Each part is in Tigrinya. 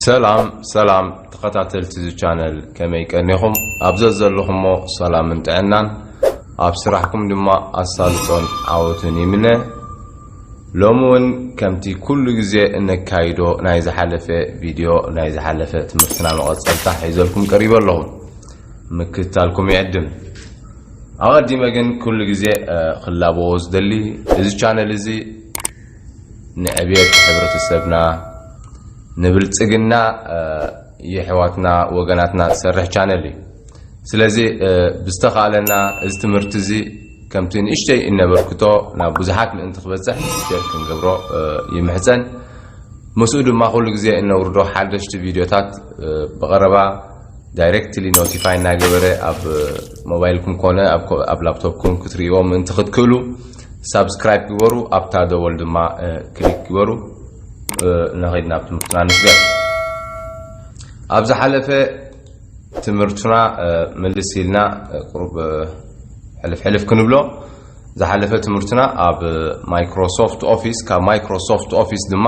ሰላም ሰላም ተኸታተልቲ እዚ ቻነል፣ ከመይ ቀኒኹም? ኣብ ዘዘለኹሞ ሰላምን ጥዕናን፣ ኣብ ስራሕኩም ድማ ኣሳልጦን ዓወትን ይምነ። ሎሚ እውን ከምቲ ኩሉ ግዜ እነካይዶ ናይ ዝሓለፈ ቪድዮ፣ ናይ ዝሓለፈ ትምህርትና መቐጸልታ ሒዘልኩም ቀሪበ ኣለኹ። ምክትታልኩም ይዕድም። ኣቐዲመ ግን ኩሉ ግዜ ክላበዎ ዝደሊ፣ እዚ ቻነል እዚ ንዕብየት ሕብረተሰብና፣ ንብልጽግና የሕዋትና ወገናትና ዝሰርሕ ቻነል እዩ። ስለዚ ብዝተኻእለና እዚ ትምህርቲ እዚ ከምቲ ንእሽተይ እነበርክቶ ናብ ብዙሓት ምእንቲ ክበፅሕ ሸር ክንገብሮ ይምሕፀን። ምስኡ ድማ ኩሉ ግዜ እነውርዶ ሓደሽቲ ቪድዮታት ብቐረባ ዳይሬክትሊ ኖቲፋይ እናገበረ ኣብ ሞባይልኩም ኮነ ኣብ ላፕቶፕኩም ክትርእይዎ ምእንቲ ክትክእሉ ሳብስክራይብ ግበሩ። ኣብታ ደወል ድማ ክሊክ ግበሩ። ነኸይድ ናብ ትምህርትና ንስገር። ኣብ ዝሓለፈ ትምህርትና ምልስ ኢልና ቁሩብ ሕልፍ ሕልፍ ክንብሎ፣ ዝሓለፈ ትምህርትና ኣብ ማይክሮሶፍት ኦፊስ፣ ካብ ማይክሮሶፍት ኦፊስ ድማ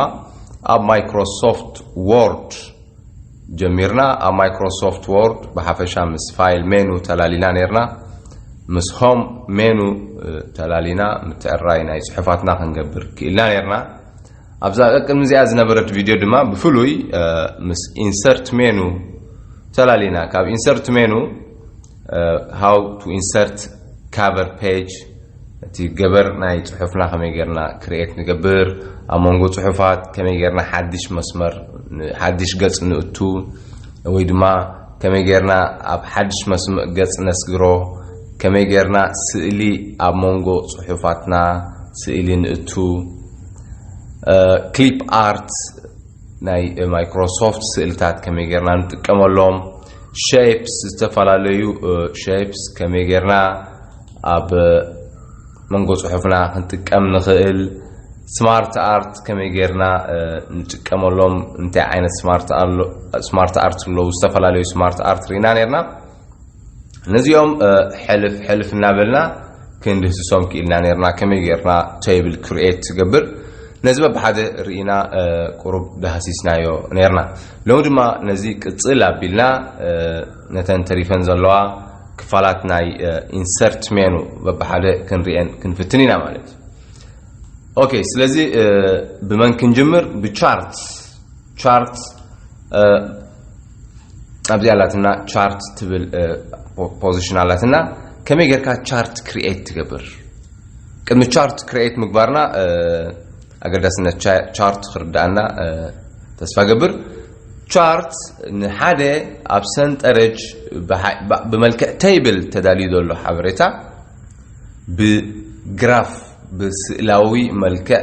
ኣብ ማይክሮሶፍት ወርድ ጀሚርና። ኣብ ማይክሮሶፍት ወርድ ብሓፈሻ ምስ ፋይል ሜኑ ተላሊና ነርና። ምስ ሆም ሜኑ ተላሊና ምትዕራይ ናይ ጽሑፋትና ክንገብር ክኢልና ነርና። ኣብዛ ቀቅድሚ እዚኣ ዝነበረት ቪድዮ ድማ ብፍሉይ ምስ ኢንሰርት ሜኑ ተላሊና። ካብ ኢንሰርት ሜኑ how to insert cover page፣ እቲ ገበር ናይ ጽሑፍና ከመይ ጌርና ክሪኤት ንገብር፣ ኣብ መንጎ ጽሑፋት ከመይ ጌርና ሓድሽ መስመር ሓድሽ ገጽ ንእቱ፣ ወይ ድማ ከመይ ጌርና ኣብ ሓድሽ መስመር ገጽ ነስግሮ፣ ከመይ ጌርና ስእሊ ኣብ መንጎ ጽሑፋትና ስእሊ ንእቱ፣ ክሊፕ ኣርት ናይ ማይክሮሶፍት ስእልታት ከመይ ጌርና ንጥቀመሎም፣ ሼፕስ፣ ዝተፈላለዩ ሼፕስ ከመይ ጌርና ኣብ መንጎ ጽሑፍና ክንጥቀም ንኽእል፣ ስማርት ኣርት ከመይ ጌርና ንጥቀመሎም፣ እንታይ ዓይነት ስማርት ኣርት ኣለዉ፣ ዝተፈላለዩ ስማርት ኣርት ርኢና ነርና። ነዚኦም ሕልፍ ሕልፍ እናበልና ክንድህስሶም ክኢልና ነርና። ከመይ ጌርና ቴብል ክሪኤት ትገብር፣ ነዚ በብሓደ ርኢና ቁሩብ ዳህሲስናዮ ነርና። ሎሚ ድማ ነዚ ቅጽል ኣቢልና ነተን ተሪፈን ዘለዋ ክፋላት ናይ ኢንሰርት ሜኑ በብሓደ ክንሪኤን ክንፍትን ኢና ማለት እዩ። ኦኬ፣ ስለዚ ብመን ክንጅምር? ብቻርት። ቻርት ኣብዚኣ ኣላትና፣ ቻርት ትብል ፖዚሽን ኣላትና። ከመይ ጌርካ ቻርት ክሪኤት ትገብር? ቅድሚ ቻርት ክሪኤት ምግባርና ኣገዳስነት ቻርት ክርዳኣና ተስፋ ገብር። ቻርት ንሓደ ኣብ ሰንጠረጅ ብመልክዕ ቴብል ተዳልዩ ዘሎ ሓበሬታ ብግራፍ፣ ብስእላዊ መልክዕ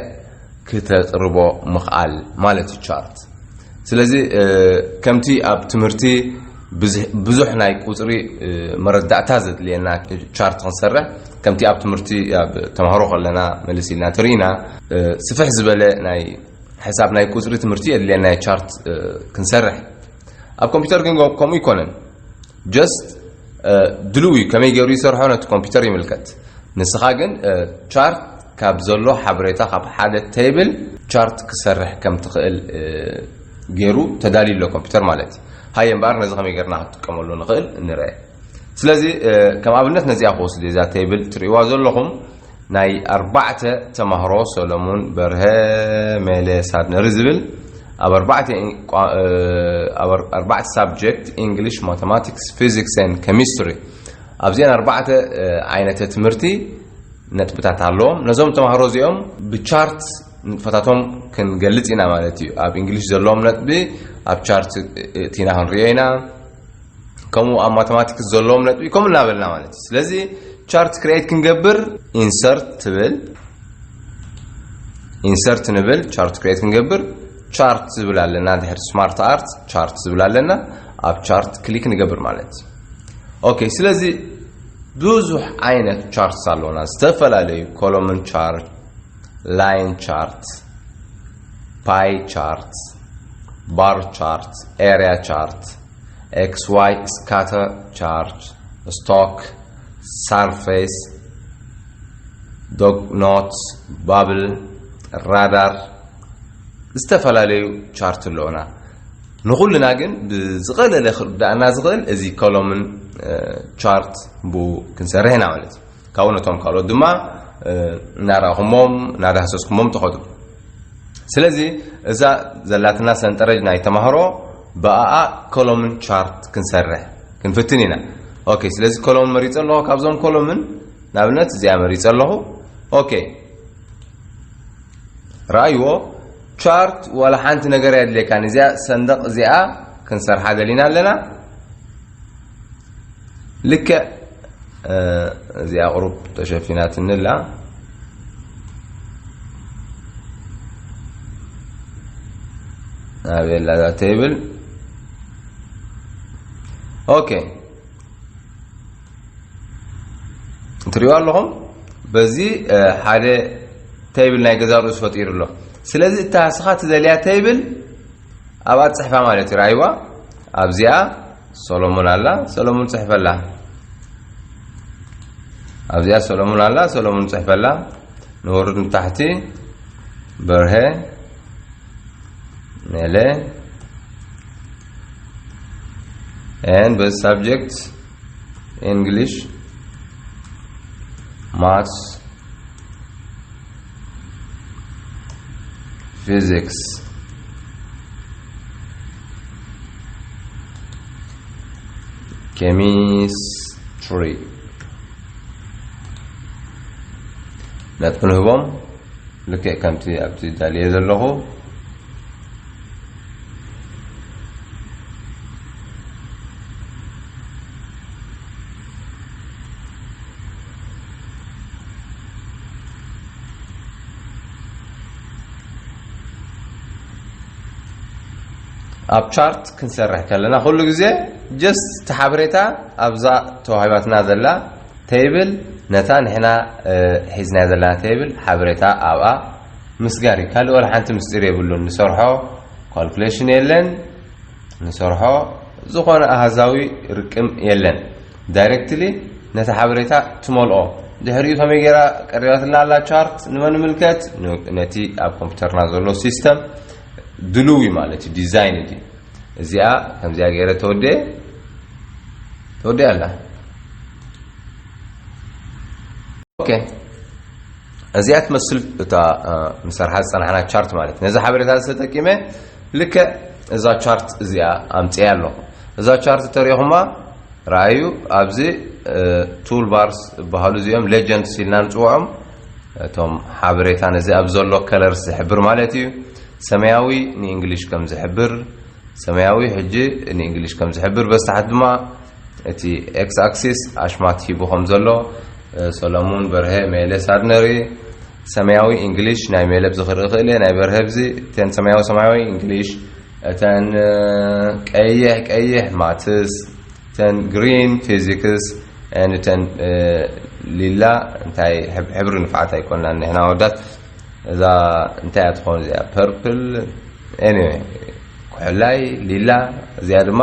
ክተቕርቦ ምኽኣል ማለት እዩ ቻርት። ስለዚ ከምቲ ኣብ ትምህርቲ ብዙሕ ናይ ቁፅሪ መረዳእታ ዘድልየና ቻርት ክንሰርሕ፣ ከምቲ ኣብ ትምህርቲ ኣብ ተምሃሮ ከለና መለስ ኢልና ተሪኢና፣ ስፍሕ ዝበለ ናይ ሕሳብ ናይ ቁፅሪ ትምህርቲ የድልየና ቻርት ክንሰርሕ። ኣብ ኮምፒውተር ግን ከምኡ ይኮነን። ጀስት ድልው እዩ፣ ከመይ ገይሩ ይሰርሖ ነቲ ኮምፒውተር ይምልከት። ንስኻ ግን ቻርት ካብ ዘሎ ሓበሬታ፣ ካብ ሓደ ቴብል ቻርት ክሰርሕ ከም ትኽእል ገይሩ ተዳልዩ ኣሎ ኮምፒውተር ማለት እዩ። ሃየ እምበኣር ነዚ ከመይ ገይርና ክንጥቀመሉ ንኽእል ንርአ። ስለዚ ከም ኣብነት ነዚኣ ክወስድ እዛ ቴብል ትርእይዋ ዘለኹም ናይ ኣርባዕተ ተማሃሮ ሰሎሙን በርሀ፣ ሜለ ሳድነሪ ዝብል ኣብ ኣርባዕተ ኣርባዕተ ሳብጀክት፣ ኢንግሊሽ፣ ማተማቲክስ፣ ፊዚክስ ን ኬሚስትሪ፣ ኣብዚአን ኣርባዕተ ዓይነተ ትምህርቲ ነጥብታት ኣለዎም። ነዞም ተማሃሮ እዚኦም ብቻርት ንጥፈታቶም ክንገልጽ ኢና ማለት እዩ። ኣብ ኢንግሊሽ ዘለዎም ነጥቢ ኣብ ቻርት እቲና ክንሪኦ ኢና። ከምኡ ኣብ ማተማቲክስ ዘለዎም ነጥቢ ከምኡ እናበልና ማለት እዩ። ስለዚ ቻርት ክሪኤት ክንገብር ኢንሰርት ትብል፣ ኢንሰርት ንብል፣ ቻርት ክሪኤት ክንገብር ቻርት ዝብል ኣለና። ድሕሪ ስማርት ኣርት ቻርት ዝብል ኣለና። ኣብ ቻርት ክሊክ ንገብር ማለት እዩ። ኦኬ፣ ስለዚ ብዙሕ ዓይነት ቻርትስ ኣለውና፣ ዝተፈላለዩ ኮሎምን ቻርት፣ ላይን ቻርት፣ ፓይ ቻርት፣ ባር ቻርት፣ ኤሪያ ቻርት፣ ኤክስ ዋይ ስካተር ቻርት፣ ስቶክ፣ ሳርፌስ፣ ዶግኖት፣ ባብል፣ ራዳር፣ ዝተፈላለዩ ቻርት ኣለውና። ንኹልና ግን ብዝቐለለ ክርዳእና ዝኽእል እዚ ኮሎምን ቻርት ብኡ ክንሰርሕ ኢና ማለት እዩ። ካብኡ ነቶም ካልኦት ድማ እናረኣኹሞም እናዳህሰስኩሞም ትኸዱ። ስለዚ እዛ ዘላትና ሰንጠረጅ ናይ ተማሃሮ ብኣኣ ኮሎምን ቻርት ክንሰርሕ ክንፍትን ኢና። ኦኬ፣ ስለዚ ኮሎምን መሪፀ ኣለኹ። ካብዞም ኮሎምን ንኣብነት እዚኣ መሪፀ ኣለኹ። ኦኬ፣ ረኣይዎ፣ ቻርት ዋላ ሓንቲ ነገር ኣየድልየካን። እዚኣ ሰንደቕ እዚኣ ክንሰርሓ ደሊና ኣለና። ልክዕ እዚኣ ቁሩብ ተሸፊናትኒ ኣላ። ኣበየላ እዛ ቴብል? ኦኬ፣ ትሪኦ ኣለኹም። በዚ ሓደ ቴብል ናይ ገዛ ርእሱ ፈጢሩ ኣሎ። ስለዚ እታ ስኻ ትደልያ ቴብል ኣብኣ ጽሕፋ ማለት እዩ። ራይዋ ኣብዚኣ ሰሎሞን ኣላ፣ ሰሎሞን ጽሕፈላ። ኣብዚኣ ሰሎሞን ኣላ፣ ሰሎሞን ጽሕፈላ። ንወርድ ንታሕቲ፣ በርሀ፣ ሜለ፣ and በዚ ሳብጀክት English, Maths, Physics, Chemistry ነጥቢ ንህቦም። ልክዕ ከምቲ ኣብቲ ዳልየ ዘለኹ። ኣብ ቻርት ክንሰርሕ ከለና ኩሉ ግዜ ጀስት እቲ ሓበሬታ ኣብዛ ተዋሂባትና ዘላ ቴብል፣ ነታ ንሕና ሒዝና ዘለና ቴብል ሓበሬታ ኣብኣ ምስጋር እዩ። ካልእ ወላ ሓንቲ ምስጢር የብሉን። ንሰርሖ ካልኩሌሽን የለን፣ ንሰርሖ ዝኾነ ኣሃዛዊ ርቅም የለን። ዳይሬክትሊ ነቲ ሓበሬታ ትመልኦ። ድሕሪኡ ከመይ ገይራ ቀሪባትና ኣላ ቻርት ንመን ንምልከት? ነቲ ኣብ ኮምፒውተርና ዘሎ ሲስተም ድልው እዩ ማለት እዩ፣ ዲዛይን እዩ። እዚኣ ከምዚኣ ገይረ ተወደ ተወደ ኣላ። ኦኬ፣ እዚኣ ትመስል እታ ንሰርሓ ዝፀናሕና ቻርት ማለት። ነዚ ሓበሬታ ዝተጠቂመ ልክዕ እዛ ቻርት እዚኣ ኣምፅያ ኣለኹ። እዛ ቻርት ተሪኹማ ረኣዩ። ኣብዚ ቱል ባርስ ዝበሃሉ እዚኦም ሌጀንድስ ኢልና ንፅውዖም፣ እቶም ሓበሬታ ነዚ ኣብ ዘሎ ከለርስ ዝሕብር ማለት እዩ። ሰማያዊ ንእንግሊሽ ከም ዝሕብር፣ ሰማያዊ ሕጂ ንእንግሊሽ ከም ዝሕብር፣ በስታሓት ድማ እቲ ኤክስ ኣክሲስ ኣሽማት ሂቡ ከም ዘሎ፣ ሰሎሙን በርሀ፣ ሜለ ሳድነሪ፣ ሰማያዊ እንግሊሽ ናይ ሜለ ብዚ ክርኢ ክእል እየ፣ ናይ በርሀ ብዚ፣ እተን ሰማያዊ ሰማያዊ እንግሊሽ፣ እተን ቀይሕ ቀይሕ ማትስ፣ እተን ግሪን ፊዚክስ፣ እተን ሊላ እንታይ ሕብሪ ንፍዓት ኣይኮንናን ንሕና ወዳት። እዛ እንታይ እያ ትኸውን እዚኣ? ፐርፕል፣ ኤኒወይ፣ ኩሕላይ፣ ሊላ፣ እዚኣ ድማ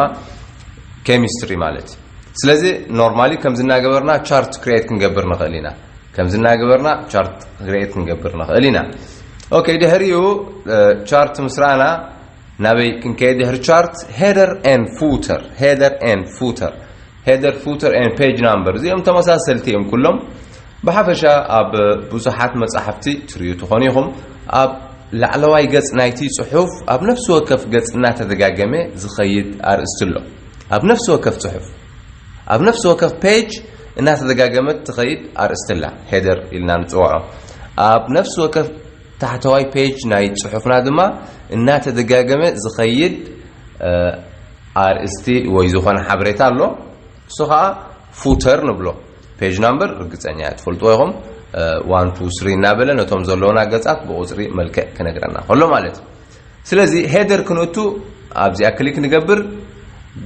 ኬሚስትሪ ማለት እዩ። ስለዚ ኖርማሊ ከምዚ እናገበርና ቻርት ክሪኤት ክንገብር ንኽእል ኢና። ከምዚ እናገበርና ቻርት ክሪኤት ክንገብር ንኽእል ኢና። ኦኬ፣ ድሕሪኡ ቻርት ምስ ረኣና ናበይ ክንከይድ ድሕሪ ቻርት? ሄደር ኤን ፉተር፣ ሄደር ኤን ፉተር፣ ሄደር ፉተር ኤን ፔጅ ናምበር፣ እዚኦም ተመሳሰልቲ እዮም ኩሎም። ብሓፈሻ ኣብ ብዙሓት መጻሕፍቲ ትርእዩ ትኾኑ ኢኹም። ኣብ ላዕለዋይ ገጽ ናይቲ ጽሑፍ ኣብ ነፍሲ ወከፍ ገጽ እናተደጋገመ ዝኸይድ ኣርእስቲ ኣሎ። ኣብ ነፍሲ ወከፍ ጽሑፍ፣ ኣብ ነፍሲ ወከፍ ፔጅ እናተደጋገመት ትኸይድ ኣርእስቲ ኣላ፣ ሄደር ኢልና ንጽውዖ። ኣብ ነፍሲ ወከፍ ታሕተዋይ ፔጅ ናይ ጽሑፍና ድማ እናተደጋገመ ዝኸይድ ኣርእስቲ ወይ ዝኾነ ሓበሬታ ኣሎ። እሱ ኸዓ ፉተር ንብሎ። ፔጅ ናምበር ርግጸኛ እያ ትፈልጥዎ ኢኹም። ዋን ቱ ስሪ እናበለ ነቶም ዘለውና ገጻት ብቑጽሪ መልክዕ ክነግረና ከሎ ማለት እዩ። ስለዚ ሄደር ክንእቱ ኣብዚኣ ክሊክ ንገብር።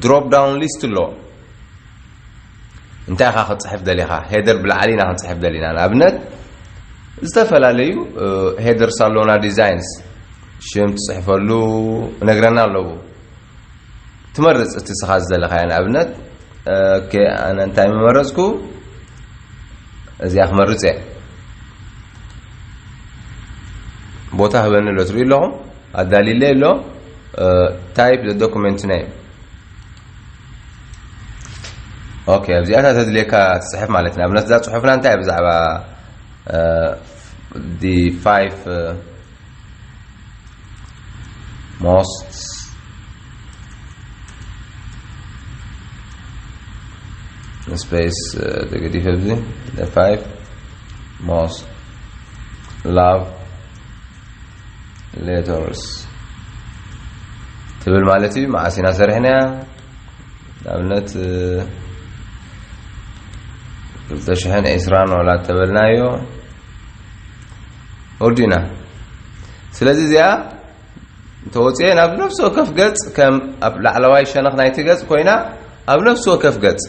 ድሮፕ ዳውን ሊስት ኣሎ። እንታይ ኢኻ ክትጽሕፍ ደሊኻ? ሄደር ብላዕሊ ኢና ክንጽሕፍ ደሊና። ንኣብነት ዝተፈላለዩ ሄደርስ ኣለውና፣ ዲዛይንስ ሽም ትጽሕፈሉ እነግረና ኣለዉ። ትመርጽ እቲ ስኻ ዝደለኻዮ። ንኣብነት ኦኬ፣ ኣነ እንታይ ምመረጽኩ? እዚኣ ክመርጽ እየ። ቦታ ህበኒ ኣሎ፣ ትርእዩ ኣለኹም ኣዳሊለ ኣሎ። type the document name. ኦኬ፣ ኣብዚኣታ ተድልየካ ትፅሕፍ ማለት እዩ። ንኣብነት እዛ ፅሑፍና እንታይ ብዛዕባ the five most space ተገዲፈ ኣብዚ the five most love letters ትብል ማለት እዩ። መዓስ ኢና ሰሪሕናያ? ንኣብነት ክልተ ሽሕን ዕስራን ዋላ ተበልናዮ ወዲእና። ስለዚ እዚኣ እንተወፅኤ ናብ ነፍሲ ወከፍ ገፅ ከም ኣብ ላዕለዋይ ሸነኽ ናይቲ ገፅ ኮይና ኣብ ነፍሲ ወከፍ ገፅ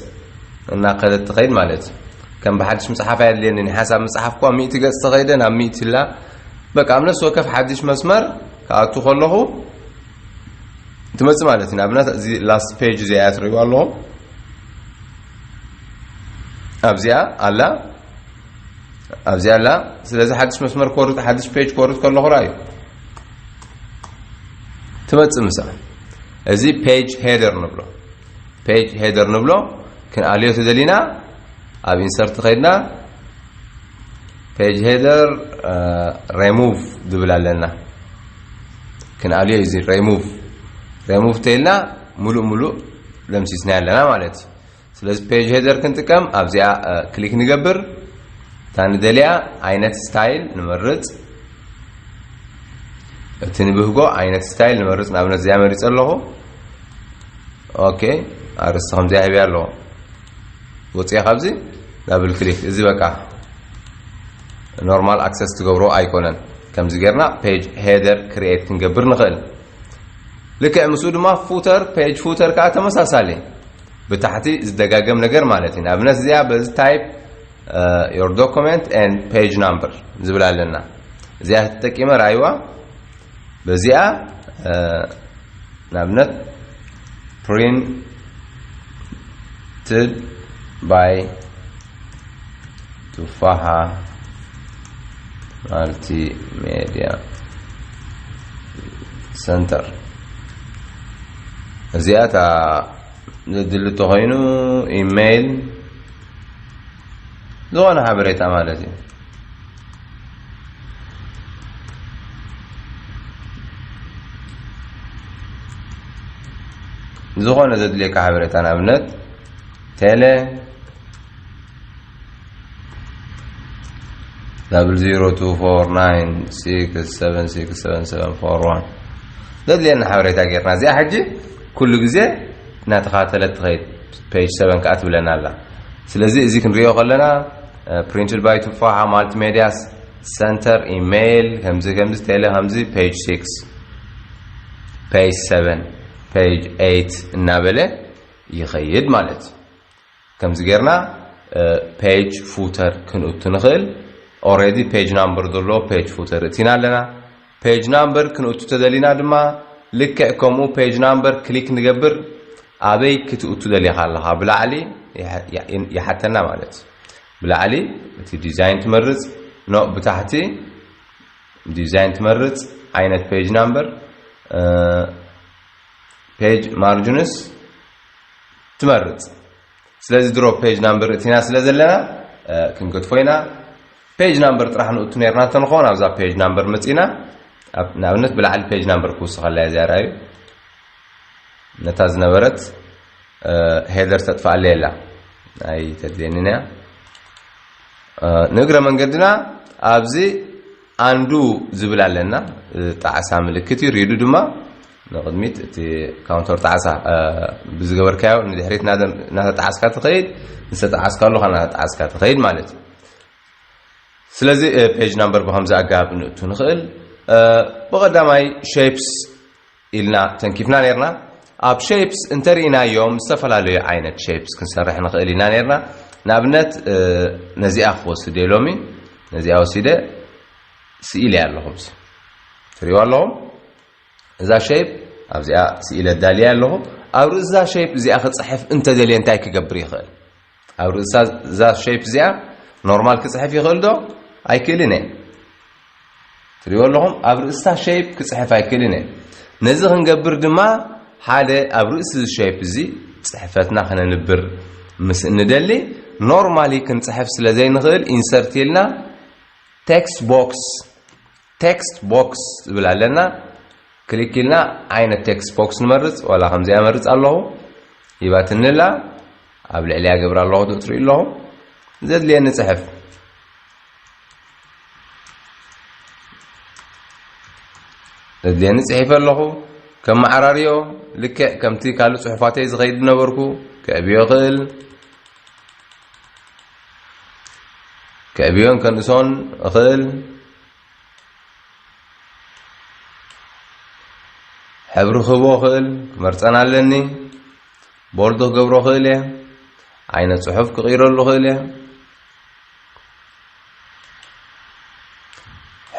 እናኸደት ትኸይድ ማለት እዩ። ከም ብሓድሽ ምፅሓፍ ኣየድልየንን። ሓሳብ ምፅሓፍ እኳ ሚእቲ ገፅ ተኸይደ ናብ ሚእቲ ላ በቃ ኣብ ነፍሲ ወከፍ ሓድሽ መስመር ክኣቱ ከለኹ ትመፅእ ማለት እዩ። ንኣብነት እዚ last page እዚኣ ትርእይዋ ኣለኹም። ኣብዚኣ ኣላ፣ ኣብዚኣ ኣላ። ስለዚ ሓድሽ መስመር ክወርድ፣ ሓድሽ page ክወርድ ከለኹ ራእዩ ትመፅእ ምሳ። እዚ page header ንብሎ፣ page header ንብሎ። ክንኣልዮ ተደሊና ኣብ insert ከይድና page header remove ዝብል ኣለና። ክንኣልዮ እዚ remove remove ተይልና ሙሉእ ሙሉእ ለምሲስና ኣለና ማለት እዩ። ስለዚ page header ክንጥቀም ኣብዚኣ ክሊክ ንገብር። እታ ንደልያ ዓይነት style ንመርፅ። እቲ ንብህጎ ዓይነት style ንመርፅ። ንኣብነት እዚኣ መሪፀ ኣለኹ። ኦኬ፣ ኣርእስቲ ከምዚኣ ሂበያ ኣለኹ። ወፅየ ካብዚ double click። እዚ በቃ normal access ትገብሮ ኣይኮነን። ከምዚ ጌርና page header create ክንገብር ንኽእል። ልክዕ ምስኡ ድማ footer፣ page footer ከዓ ተመሳሳሊ ብታሕቲ ዝደጋገም ነገር ማለት እዩ። ንኣብነት እዚኣ በዚ type your document and page number ዝብል ኣለና። እዚኣ ተጠቂመ ራይዋ በዚኣ ንኣብነት printed by ቱፋሓ multimedia center እዚኣ እታ ዘድሊ ተኾይኑ ኢሜይል ዝኾነ ሓበሬታ ማለት እዩ። ዝኾነ ዘድልየካ ሓበሬታ ንኣብነት ቴሌ double zero two four nine six seven six seven seven four one ዘድልየና ሓበሬታ ጌርና እዚኣ ሕጂ ኩሉ ግዜ እናተኻተለት ትኸይድ page seven ከዓ ትብለና ኣላ። ስለዚ እዚ ክንሪኦ ከለና printed by ቱፋሓ multimedia center ኢሜይል ከምዚ ከምዚ ቴሌ ከምዚ page six page seven page eight እናበለ ይኸይድ ማለት እዩ። ከምዚ ጌርና page footer ክንእቱ ንኽእል። Already page number ዘለዎ page footer እቲና ኣለና። Page number ክንእቱ ተደሊና ድማ ልክዕ ከምኡ page number ክሊክ ንገብር። ኣበይ ክትእቱ ደሊኻ ኣለኻ? ብላዕሊ ይሓተና ማለት እዩ። ብላዕሊ እቲ ዲዛይን ትመርፅ፣ ኖ ብታሕቲ ዲዛይን ትመርፅ፣ ዓይነት page number፣ page margins ትመርፅ። ስለዚ ድሮ page number እቲና ስለ ዘለና ክንገድፎ ኢና። Page number ጥራሕ ንእቱ ነርና እንተንኾን ኣብዛ page number መፂና ንኣብነት ብላዕሊ page number ክውስኸላ እያ ዚያራዩ ነታ ዝነበረት header ተጥፋኣለ የላ ኣይተድልየንን እያ። ንእግረ መንገድና ኣብዚ undo ዝብል ኣለና። ጣዕሳ ምልክት እዩ። ሪዱ ድማ ንቕድሚት እቲ counter ጣዕሳ ብዝገበርካዮ ንድሕሪት እናተጣዕስካ ትኸይድ፣ ዝተጣዕስካሉ ኸዓ እናተጣዕስካ ትኸይድ ማለት እዩ። ስለዚ page number ብኸምዚ ኣገባብ ንእቱ ንኽእል። ብቐዳማይ shapes ኢልና ተንኪፍና ነርና። ኣብ shapes እንተርኢናዮም ዝተፈላለዩ ዓይነት shapes ክንሰርሕ ንኽእል ኢና ነርና። ንኣብነት ነዚኣ ክወስድ እየ ሎሚ። ነዚኣ ወሲደ ስኢለ ኣለኹ። ትሪእዋ ኣለኹም እዛ shape ኣብዚኣ ስኢለ ዳልያ ኣለኹ። ኣብ ርእሲ እዛ shape እዚኣ ክፅሕፍ እንተደልየ እንታይ ክገብር ይኽእል? ኣብ ርእሳ እዛ shape እዚኣ normal ክፅሕፍ ይኽእል ዶ? ኣይክእልን እየ። ትሪእዎ ኣለኹም ኣብ ርእስታ shape ክፅሕፍ ኣይክእልን እየ። ነዚ ክንገብር ድማ ሓደ ኣብ ርእሲ እዚ ሼፕ እዚ ጽሕፈትና ክነንብር ምስ እንደሊ ኖርማሊ ክንጽሕፍ ስለ ዘይንኽእል ኢንሰርት ኢልና ቴክስት ቦክስ ቴክስት ቦክስ ዝብል ኣለና። ክሊክ ኢልና ዓይነት ቴክስት ቦክስ ንመርጽ፣ ዋላ ከምዚኣ መርጽ ኣለኹ። ይባትንላ ኣብ ልዕሊያ ገብር ኣለኹ ትርኢ ኣለኹ። ዘድልየኒ ጽሕፍ ዘድልየኒ ጽሒፈ ኣለኹ። ከመዓራርዮ ልክዕ ከምቲ ካልእ ጽሑፋተይ ዝኸይድ ነበርኩ። ከዕብዮ ክእል ከዕብዮን ከንእሶን እኽእል። ሕብሪ ክህቦ ክእል ክመርጸን ኣለኒ። ቦልዶ ክገብሮ ክእል እየ። ዓይነት ጽሑፍ ክቕይረሉ ክእል እየ።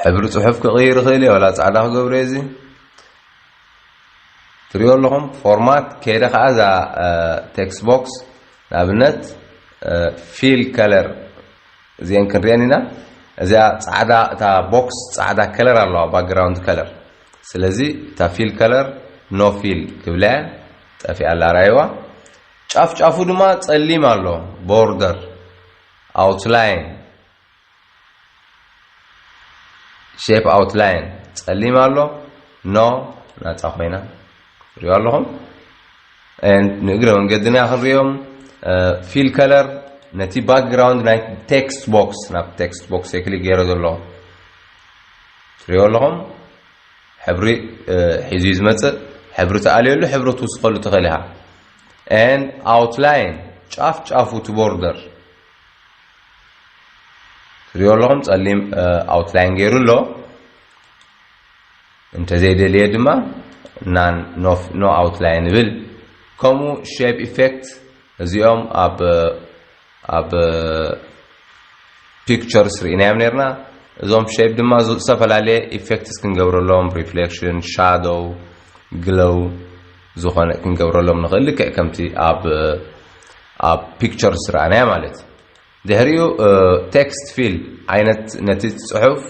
ሕብሪ ጽሑፍ ክቕይር ክእል እየ። ዋላ ጻዕዳ ክገብሮ እየ እዚ። ትሪኦ ኣለኹም ፎርማት ከይደ ከዓ እዛ ቴክስት ቦክስ ንኣብነት ፊል ከለር እዚአን ክንሪአን ኢና። እዚኣ ጻዕዳ እታ ቦክስ ጻዕዳ ከለር ኣለዋ ባክግራውንድ ከለር። ስለዚ እታ ፊል ከለር ኖ ፊል ክብላ እያ። ጠፊኣ ኣላ ራይዋ። ጫፍ ጫፉ ድማ ጸሊም ኣሎ። ቦርደር ኣውትላይን ሼፕ ኣውትላይን ጸሊም ኣሎ። ኖ ናጻ ኮይና ሪኦ ኣለኹም። ንእግረ መንገድና ክንሪኦም ፊል ከለር ነቲ ባክግራውንድ ናይ ቴክስት ቦክስ ናብ ቴክስት ቦክስ ክሊክ ገይረ ዘሎ ትሪኦ ኣለኹም። ሕብሪ ሒዙ ዝመፅእ ሕብሪ ተኣልየሉ ሕብሪ ትውስኸሉ ትኽእል ኢኻ። ኣውትላይን ጫፍ ጫፉ እቲ ቦርደር ትሪኦ ኣለኹም ጸሊም ኣውትላይን ገይሩ ኣሎ። እንተዘይደልየ ድማ ናን ኖ ኣውትላይን ይብል። ከምኡ ሼፕ ኢፌክት እዚኦም ኣብ ኣብ ፒክቸርስ ርኢናዮም ነርና። እዞም ሼፕ ድማ ዝተፈላለየ ኢፌክትስ ክንገብረሎም ሪፍሌክሽን ሻዶው ግሎው ዝኾነ ክንገብረሎም ንኽእል ልክዕ ከምቲ ኣብ ኣብ ፒክቸርስ ረኣናያ ማለት። ድሕሪኡ ቴክስት ፊል ዓይነት ነቲ ጽሑፍ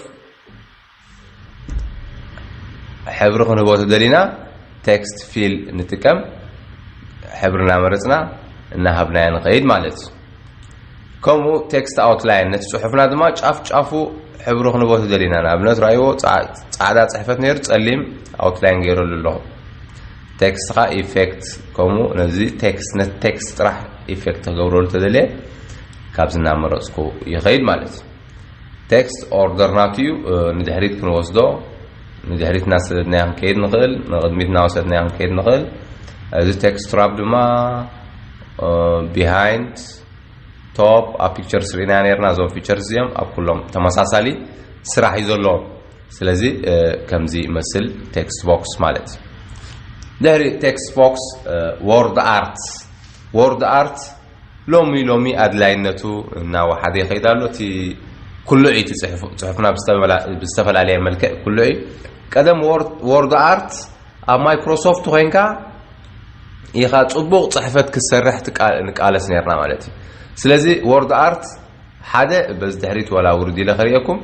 ሕብሪ ክንህቦ ተደሊና ቴክስት ፊል ንጥቀም። ሕብሪ እናመረጽና እናሃብናዮ ንኸይድ ማለት እዩ። ከምኡ ቴክስት ኣውትላይን ነቲ ጽሑፍና ድማ ጫፍ ጫፉ ሕብሪ ክንህቦ ተደሊና ንኣብነት ራእይዎ ጻዕዳ ጽሕፈት ነይሩ ጸሊም ኣውትላይን ገይረሉ ኣለኹ። ቴክስት ኻ ኢፌክት ከምኡ ነዚ ቴክስት ነቲ ቴክስት ጥራሕ ኢፌክት ክገብረሉ ተደልየ ካብዚ እናመረጽኩ ይኸይድ ማለት እዩ። ቴክስት ኦርደር ናቱ እዩ። ንድሕሪት ክንወስዶ ንድሕሪት እናሰደድናዮ ክንከይድ ንኽእል ንቕድሚት እናወሰድናዮ ክንከይድ ንኽእል። እዚ ቴክስት ራፕ ድማ ቢሃይንድ ቶፕ ኣብ ፒክቸርስ ርኢና ነርና እዞም ፊቸርስ እዚኦም ኣብ ኩሎም ተመሳሳሊ ስራሕ እዩ ዘለዎም። ስለዚ ከምዚ ይመስል ቴክስት ቦክስ ማለት እዩ። ድሕሪ ቴክስት ቦክስ ወርድ ኣርት ወርድ ኣርት ሎሚ ሎሚ ኣድላይነቱ እናወሓደ ይኸይድ ኣሎ። እቲ ኩሉ እዩ እቲ ጽሑፍና ብዝተፈላለየ መልክዕ ኩሉ እዩ። ቀደም ወርድ ኣርት ኣብ ማይክሮሶፍት ኮይንካ ኢኻ ጽቡቕ ጽሕፈት ክትሰርሕ ንቃለስ ነርና ማለት እዩ። ስለዚ ወርድ ኣርት ሓደ በዚ ድሕሪት ወላ ውርድ ኢለ ከርእየኩም።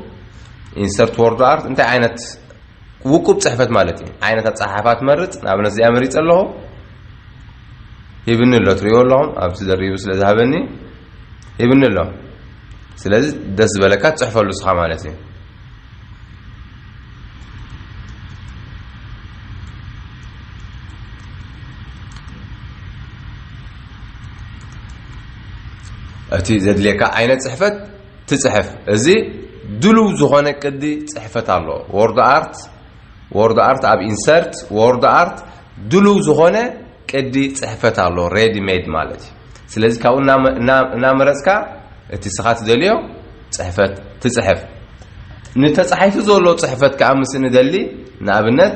ኢንሰርት ወርድ ኣርት እንታይ ዓይነት ውቁብ ጽሕፈት ማለት እዩ። ዓይነት ኣጸሓሕፋ ትመርጽ ንኣብነት እዚኣ መሪጸ ኣለኹ ሂብኒ ኣሎ ትሪእዎ ኣለኹም ኣብዚ ደሪቡ ስለ ዝሃበኒ ሂብኒ ኣሎ። ስለዚ ደስ ዝበለካ ትጽሕፈሉ ስኻ ማለት እዩ። እቲ ዘድልየካ ዓይነት ጽሕፈት ትጽሕፍ። እዚ ድሉው ዝኾነ ቅዲ ጽሕፈት ኣሎ። ወርድ ኣርት ወርድ ኣርት ኣብ ኢንሰርት ወርድ ኣርት ድሉው ዝኾነ ቅዲ ጽሕፈት ኣሎ። ሬዲ ሜድ ማለት እዩ። ስለዚ ካብኡ እናመረጽካ እቲ ስኻ ትደልዮ ጽሕፈት ትጽሕፍ። ንተጻሒፉ ዘሎ ጽሕፈት ከዓ ምስ ንደሊ ንኣብነት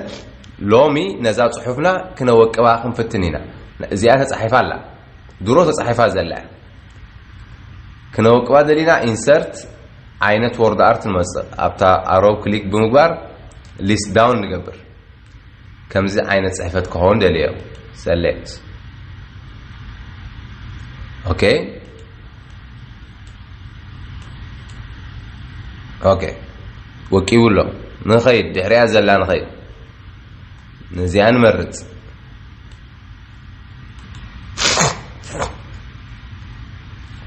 ሎሚ ነዛ ጽሑፍና ክነወቅባ ክንፍትን ኢና። እዚኣ ተጻሒፋ ኣላ ድሮ ተጻሒፋ ዘላ ክነወቅባ ደሊና ኢንሰርት ዓይነት ወርድ ኣርት ንመጽእ ኣብታ ኣሮው ክሊክ ብምግባር ሊስት ዳውን ንገብር። ከምዚ ዓይነት ጽሕፈት ክኸውን ደልዮ ሰሌክት ኦኬ ኦኬ ወቂቡ ኣሎ። ንኸይድ ድሕሪያ ዘላ ንኸይድ ነዚኣ ንመርጽ።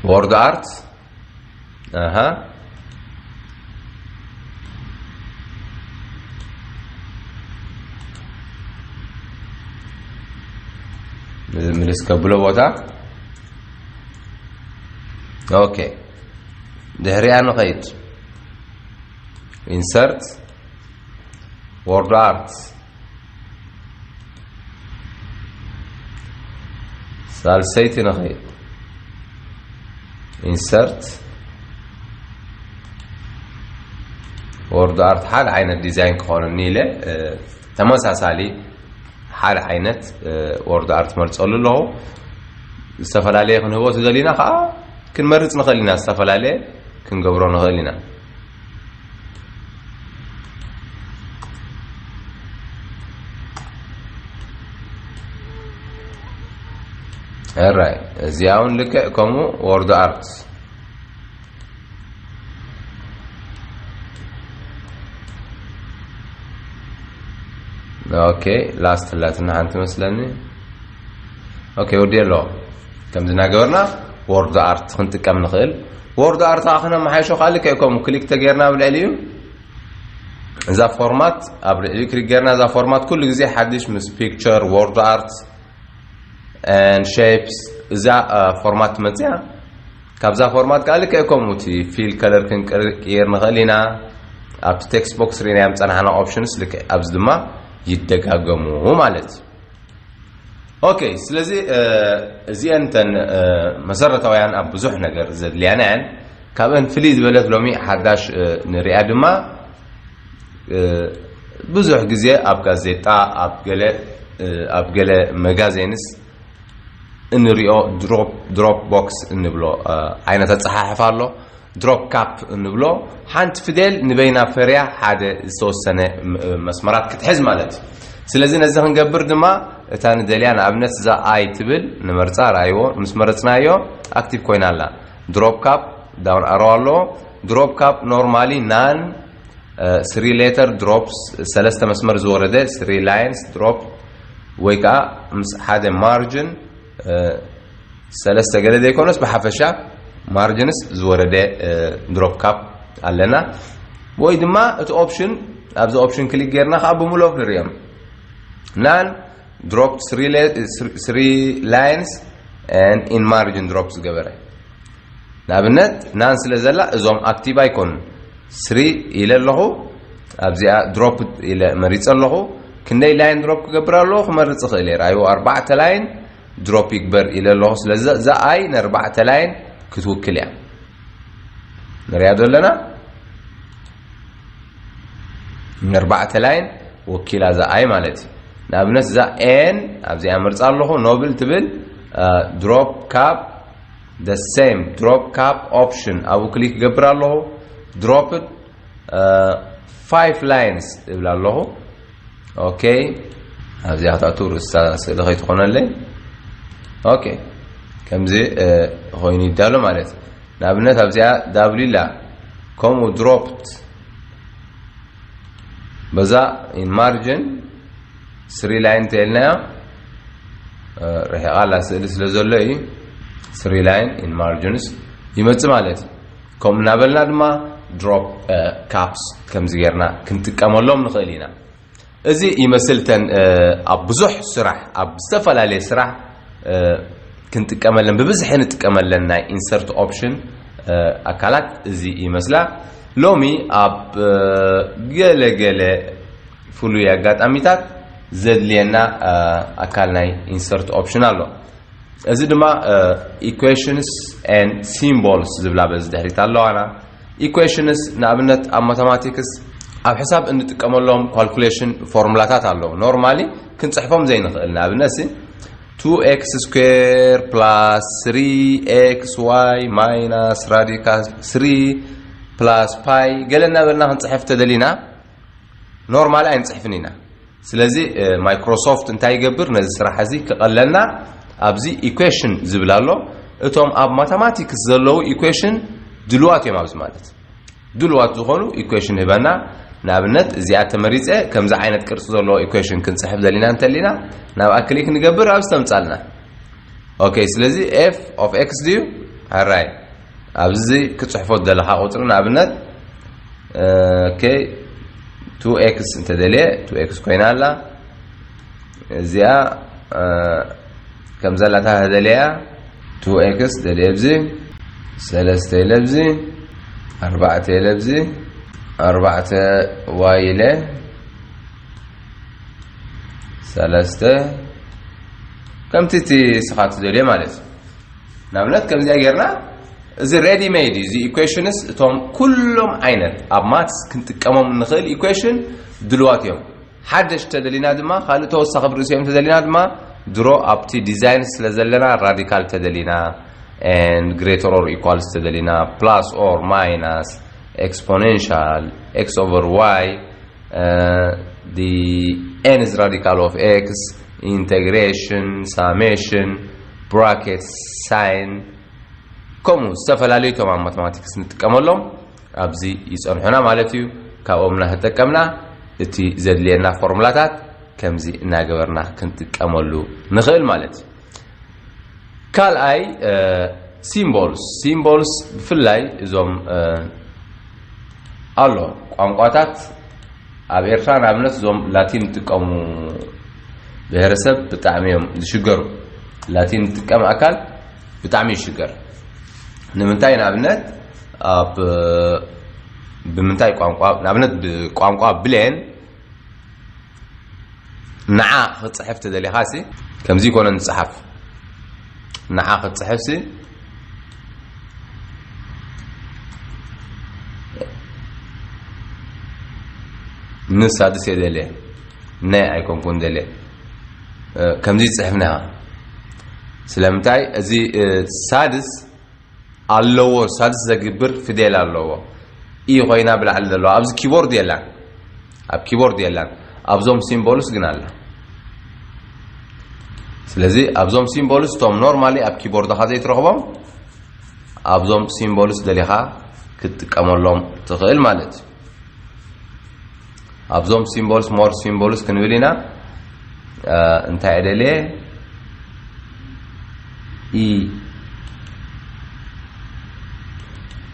Word art ኣሃ ምልስ ከብሎ ቦታ። ኦኬ፣ ድሕሪኣ ንኸይድ። Insert Word art ሳልሰይቲ ንኸይድ። Insert Word art ሓደ ዓይነት ዲዛይን ክኾነኒ ኢለ ተመሳሳሊ ሓደ ዓይነት Word art መርጸሉ ኣለኹ። ዝተፈላለየ ክንህቦ ተደሊና ከዓ ክንመርጽ ንኽእል ኢና። ዝተፈላለየ ክንገብሮ ንኽእል ኢና። ራይ እዚኣ እውን ልክዕ ከምኡ Word art። ኦኬ፣ ላስት ላትና ሓንቲ መስለኒ። ኦኬ፣ ወዲ ኣሎ። ከምዚ እናገበርና Word art ክንጥቀም ንኽእል። Word art ከዓ ክነመሓይሾ ከዓ ልክዕ ከምኡ ክሊክ ተገይርና ኣብ ልዕሊኡ እዛ ፎርማት ኣብ ልዕሊኡ ክሊክ ገይርና እዛ ፎርማት ኩሉ ግዜ ሓድሽ ምስ picture, Word art and shapes እዛ ፎርማት ትመፅያ። ካብዛ ፎርማት ከዓ ልክዕ ከምኡ እቲ fill color ክንቅይር ንኽእል ኢና። ኣብቲ text box ርኢናዮም ዝፀናሕና ኦፕሽንስ ልክዕ ኣብዚ ድማ ይደጋገሙ ማለት እዩ። ኦኬ፣ ስለዚ እዚአን እንተን መሰረታውያን ኣብ ብዙሕ ነገር ዘድልያና እየን። ካብአን ፍልይ ዝበለት ሎሚ ሓዳሽ ንሪኣ ድማ ብዙሕ ግዜ ኣብ ጋዜጣ ኣብ ገለ ኣብ ገለ መጋዜንስ እንሪኦ ድሮፕ ቦክስ እንብሎ ዓይነት ኣፀሓሕፋ ኣሎ። ድሮፕ ካፕ እንብሎ ሓንቲ ፊደል ንበይና ፈርያ ሓደ ዝተወሰነ መስመራት ክትሕዝ ማለት እዩ። ስለዚ ነዚ ክንገብር ድማ እታ ንደልያ ንኣብነት እዛ ኣይ ትብል ንመርፃ ርኣይዎ። ምስ መረፅናዮ ኣክቲቭ ኮይና ኣላ። ድሮፕ ካፕ ዳውን ኣሮ ኣሎ። ድሮፕ ካፕ ኖርማሊ ናን ስሪ ሌተር ድሮፕስ ሰለስተ መስመር ዝወረደ ስሪ ላይንስ ድሮፕ ወይ ከዓ ምስ ሓደ ማርጅን ሰለስተ ገለ ዘይኮነስ ብሓፈሻ ማርጅንስ ዝወረደ ድሮፕ ካፕ ኣለና። ወይ ድማ እቲ ኦፕሽን ኣብዚ ኦፕሽን ክሊክ ጌርና ከዓ ብምሉኦም ንሪኦም ናን ድሮፕ ስሪ ላይንስ ኢን ማርጅን ድሮፕ ዝገበረ ንኣብነት ናን ስለ ዘላ እዞም ኣክቲቭ ኣይኮኑን። ስሪ ኢለ ኣለኹ ኣብዚኣ ድሮፕ ኢለ መሪፀ ኣለኹ። ክንደይ ላይን ድሮፕ ክገብር ኣለዎ ክመርፅ እኽእል እየ። ራዩ ኣርባዕተ ላይን ድሮፕ ይግበር ኢለ ኣለኹ። ስለዚ እዛ ኣይ ንኣርባዕተ ላይን ክትውክል እያ። ንሪኣ ዶ ኣለና ንኣርባዕተ ላይን ወኪላ እዛ ኣይ ማለት እዩ። ንኣብነት እዛ ኤን ኣብዚኣ መርፃ ኣለኹ ኖብል ትብል ድሮፕ ካፕ the same drop cap option ኣብኡ ክሊክ ገብር ኣለኹ። ድሮፕ ፋይቭ ላይንስ እብል ኣለኹ። ኦኬ ኣብዚኣ ክትኣቱ ርእሳ ስእሊ ከይትኾነለይ። ኦኬ ከምዚ ኮይኑ ይዳሎ ማለት ንኣብነት ኣብዚኣ ዳብሊላ ከምኡ ድሮፕት በዛ ኢን ማርጅን ስሪ ላይን ተልናዮ ርሒቓ ኣላ ስእሊ ስለ ዘሎ እዩ። ስሪ ላይን ኢን ማርጅንስ ይመጽእ ማለት እዩ። ከምኡ እናበልና ድማ ድሮፕ ካፕስ ከምዚ ጌርና ክንጥቀመሎም ንኽእል ኢና። እዚ ይመስልተን ኣብ ብዙሕ ስራሕ ኣብ ዝተፈላለየ ስራሕ ክንጥቀመለን ብብዝሒ ንጥቀመለን ናይ ኢንሰርት ኦፕሽን ኣካላት እዚ ይመስላ። ሎሚ ኣብ ገለ ገለ ፍሉይ ኣጋጣሚታት ዘድልየና ኣካል ናይ ኢንሰርት ኦፕሽን ኣሎ። እዚ ድማ equations and symbols ዝብላ በዚ ድሕሪት ኣለዋና። ኢኩዌሽንስ ንኣብነት ኣብ ማተማቲክስ ኣብ ሕሳብ እንጥቀመሎም ካልኩሌሽን ፎርሙላታት ኣለዉ። ኖርማሊ ክንፅሕፎም ዘይንኽእል ንኣብነት ሲ two x square plus three x y minus radical three plus pi ገለ እናበልና ክንፅሕፍ ተደሊና ኖርማሊ ኣይንፅሕፍን ኢና። ስለዚ ማይክሮሶፍት እንታይ ይገብር ነዚ ስራሕ እዚ ክቐለልና ኣብዚ ኢኩዌሽን ዝብል ኣሎ። እቶም ኣብ ማተማቲክስ ዘለዉ ኢኩዌሽን ድልዋት እዮም ኣብዚ ማለት ድልዋት ዝኾኑ ኢኩዌሽን ህበና። ንኣብነት እዚኣ ተመሪፀ ከምዚ ዓይነት ቅርፂ ዘለዎ ኢኩዌሽን ክንፅሕፍ ደሊና እንተሊና ናብኣ ክሊክ ንገብር ኣብ ዝተምፃልና። ኦኬ፣ ስለዚ ኤፍ ኦፍ ኤክስ ድዩ? ሕራይ ኣብዚ ክፅሕፎ ደለኻ ቁፅሪ ንኣብነት ኦኬ ቱ ኤክስ እንተደልየ ቱ ኤክስ ኮይና ኣላ። እዚኣ ከም ዘላታ ደለያ ቱ ኤክስ ደልየ ብዚ ሰለስተ ኢለ ብዚ ኣርባዕተ ኢለ ብዚ ኣርባዕተ ዋይ ኢለ ሰለስተ ከምቲ እቲ ስኻ ትደልዮ ማለት እዩ። ንኣብነት ከምዚኣ ጌርና እዚ ሬዲ ሜድ እዩ። እዚ ኢኩዌሽንስ እቶም ኩሎም ዓይነት ኣብ ማትስ ክንጥቀሞም እንኽእል ኢኩዌሽን ድልዋት እዮም። ሓደሽ ተደሊና ድማ ካልእ ተወሳኺ ብርእሲኦም ተደሊና ድማ ድሮ ኣብቲ ዲዛይን ስለ ዘለና ራዲካል ተደሊና and greater or equals ተደሊና plus or minus exponential x over y the nth radical of x integration summation bracket sign ከምኡ ዝተፈላለዩ ቶም ኣብ ማቴማቲክስ ንጥቀመሎም ኣብዚ ይፀንሑና ማለት እዩ። ካብኦም እናተጠቀምና እቲ ዘድልየና ፎርሙላታት ከምዚ እናገበርና ክንጥቀመሉ ንኽእል ማለት እዩ። ካልኣይ ሲምቦልስ ሲምቦልስ ብፍላይ እዞም ኣሎ ቋንቋታት ኣብ ኤርትራ ንኣብነት እዞም ላቲን ዝጥቀሙ ብሄረሰብ ብጣዕሚ እዮም ዝሽገሩ። ላቲን ዝጥቀም ኣካል ብጣዕሚ ይሽገር። ንምንታይ ንኣብነት ኣብ ብምንታይ ቋንቋ ንኣብነት ብቋንቋ ብሌን ንዓ ክትፅሕፍ ተደሊኻ ሲ ከምዚ ይኮነ ንፅሓፍ ንዓ ክትፅሕፍ ሲ ንሳድስ እየ ደልየ ናይ ኣይኮንኩን ደልየ ከምዚ ይፅሕፍ ንኻ ስለምንታይ እዚ ሳድስ ኣለዎ ሳድስ ዘግብር ፊደል ኣለዎ ኢ ኮይና ብላዕሊ ዘለዋ ኣብዚ ኪቦርድ የላን ኣብ ኪቦርድ የላን ኣብዞም ሲምቦልስ ግን ኣላ ስለዚ ኣብዞም ሲምቦልስ እቶም ኖርማሊ ኣብ ኪቦርድኻ ዘይትረኽቦም ኣብዞም ሲምቦልስ ደሊኻ ክትጥቀመሎም ትኽእል ማለት እዩ ኣብዞም ሲምቦልስ ሞር ሲምቦልስ ክንብል ኢና እንታይ ደልየ ኢ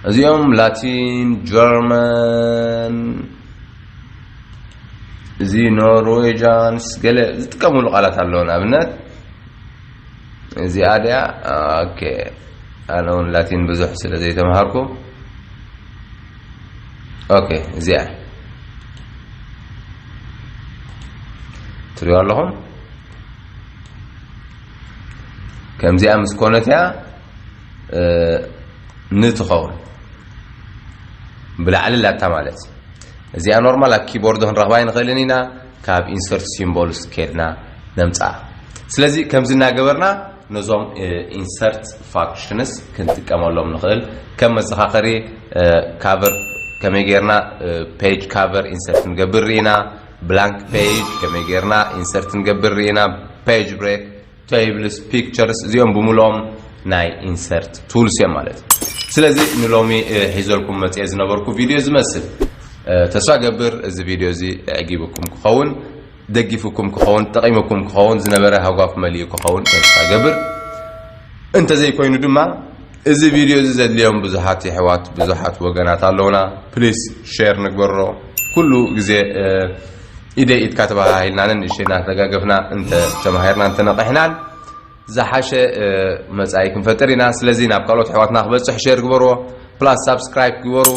እዚኦም ላቲን ጀርመን እዚ ኖርዌጃንስ ገለ ዝጥቀምሉ ቃላት ኣለዎ ንኣብነት እዚኣ ድያ ኦኬ ኣነ እውን ላቲን ብዙሕ ስለ ዘይተምሃርኩ ኦኬ እዚኣ ትሪኦ ኣለኹም ከምዚኣ ምስ ኮነት እያ ንትኸውን ብላዕሊ ላታ ማለት እዚኣ ኖርማል ኣብ ኪቦርድ ክንረኽባ ይንኽእልን ኢና ካብ ኢንሰርት ሲምቦልስ ኬድና ነምፅኣ ስለዚ ከምዚ እናገበርና ነዞም ኢንሰርት ፋክሽንስ ክንጥቀመሎም ንኽእል ከም መዘኻኸሪ ካቨር ከመይ ጌርና ፔጅ ካቨር ኢንሰርት ንገብር ርኢና ብላንክ ፔጅ ከመይ ጌርና ኢንሰርት ንገብር ርኢና ፔጅ ብሬክ ቴብልስ ፒክቸርስ እዚኦም ብምልኦም ናይ ኢንሰርት ቱልስ እዮም ማለት ስለዚ ንሎሚ ሒዘልኩም መፅኤ ዝነበርኩ ቪድዮ ዝመስል ተስፋ ገብር እዚ ቪድዮ እዚ ዕጊብኩም ክኸውን ደጊፍኩም ክኸውን ጠቒምኩም ክኸውን ዝነበረ ሃጓፍ መሊኡ ክኸውን ተስፋ ገብር እንተዘይኮይኑ ድማ እዚ ቪድዮ እዚ ዘድልዮም ብዙሓት የሕዋት ብዙሓት ወገናት ኣለውና ፕሊስ ሼር ንግበሮ ኩሉ ግዜ ኢደይ ኢድካ ተባሃሂልና ነንእሽተይ እናተጋገፍና እንተ ተማሂርና እንተነቂሕናን ዝሓሸ መጻኢ ክንፈጥር ኢና ስለዚ ናብ ካልኦት ኣሕዋትና ክበጽሕ ሼር ግበርዎ plus subscribe ግበሩ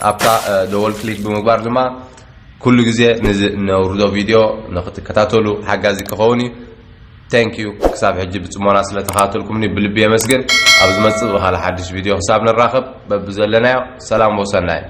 ኣብታ ደወል ክሊክ ብምግባር ድማ ኩሉ ግዜ ነዚ ነውርዶ ቪድዮ ንክትከታተሉ ሓጋዚ ክኸውን እዩ thank you ክሳብ ሕጂ ብጽሞና ስለ ተኸታተልኩምኒ ብልቢ የመስግን ኣብ ዝመጽእ ብኻልእ ሓድሽ ቪድዮ ክሳብ ንራኸብ በብዘለናዮ ሰላም ወሰናይ